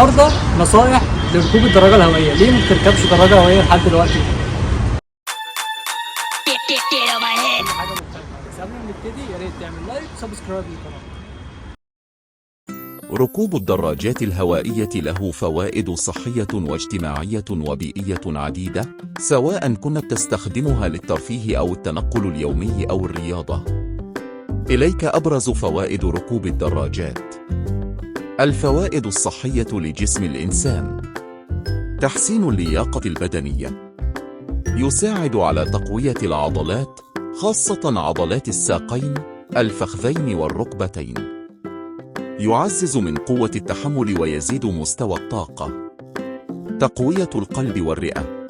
النهارده نصائح لركوب الدراجة الهوائيه. ليه ما بتركبش دراجة هوائية لحد دلوقتي؟ Get, get, get on my head. حاجة مختلفه، بس قبل ما نبتدي يا ريت تعمل like و subscribe للقناه. ركوب الدراجات الهوائية له فوائد صحية واجتماعية وبيئية عديدة، سواء كنت تستخدمها للترفيه أو التنقل اليومي أو الرياضة. إليك أبرز فوائد ركوب الدراجات. الفوائد الصحية لجسم الإنسان: تحسين اللياقة البدنية، يساعد على تقوية العضلات، خاصة عضلات الساقين، الفخذين والركبتين. يعزز من قوة التحمل ويزيد مستوى الطاقة. تقوية القلب والرئة،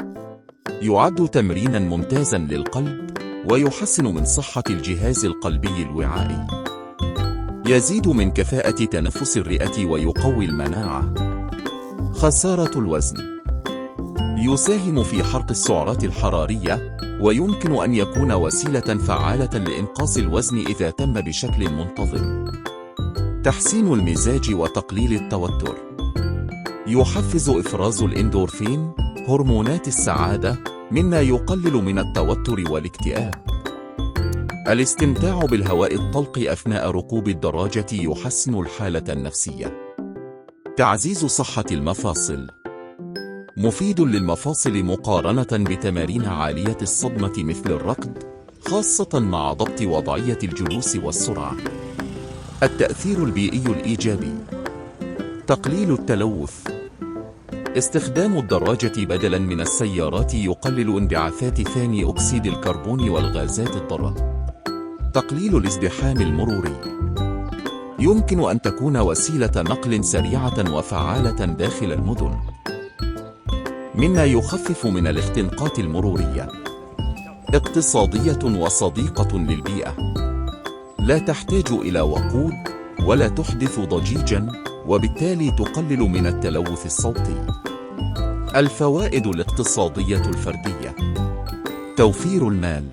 يعد تمرينا ممتازا للقلب ويحسن من صحة الجهاز القلبي الوعائي. يزيد من كفاءة تنفس الرئة ويقوي المناعة. خسارة الوزن، يساهم في حرق السعرات الحرارية، ويمكن أن يكون وسيلة فعالة لإنقاص الوزن إذا تم بشكل منتظم. تحسين المزاج وتقليل التوتر، يحفز إفراز الإندورفين، هرمونات السعادة، مما يقلل من التوتر والاكتئاب. الاستمتاع بالهواء الطلق أثناء ركوب الدراجة يحسن الحالة النفسية. تعزيز صحة المفاصل، مفيد للمفاصل مقارنة بتمارين عالية الصدمة مثل الركض، خاصة مع ضبط وضعية الجلوس والسرعة. التأثير البيئي الإيجابي: تقليل التلوث، استخدام الدراجة بدلا من السيارات يقلل انبعاثات ثاني أكسيد الكربون والغازات الضارة. تقليل الازدحام المروري، يمكن أن تكون وسيلة نقل سريعة وفعالة داخل المدن، مما يخفف من الاختناقات المرورية. اقتصادية وصديقة للبيئة، لا تحتاج إلى وقود ولا تحدث ضجيجا، وبالتالي تقلل من التلوث الصوتي. الفوائد الاقتصادية الفردية: توفير المال.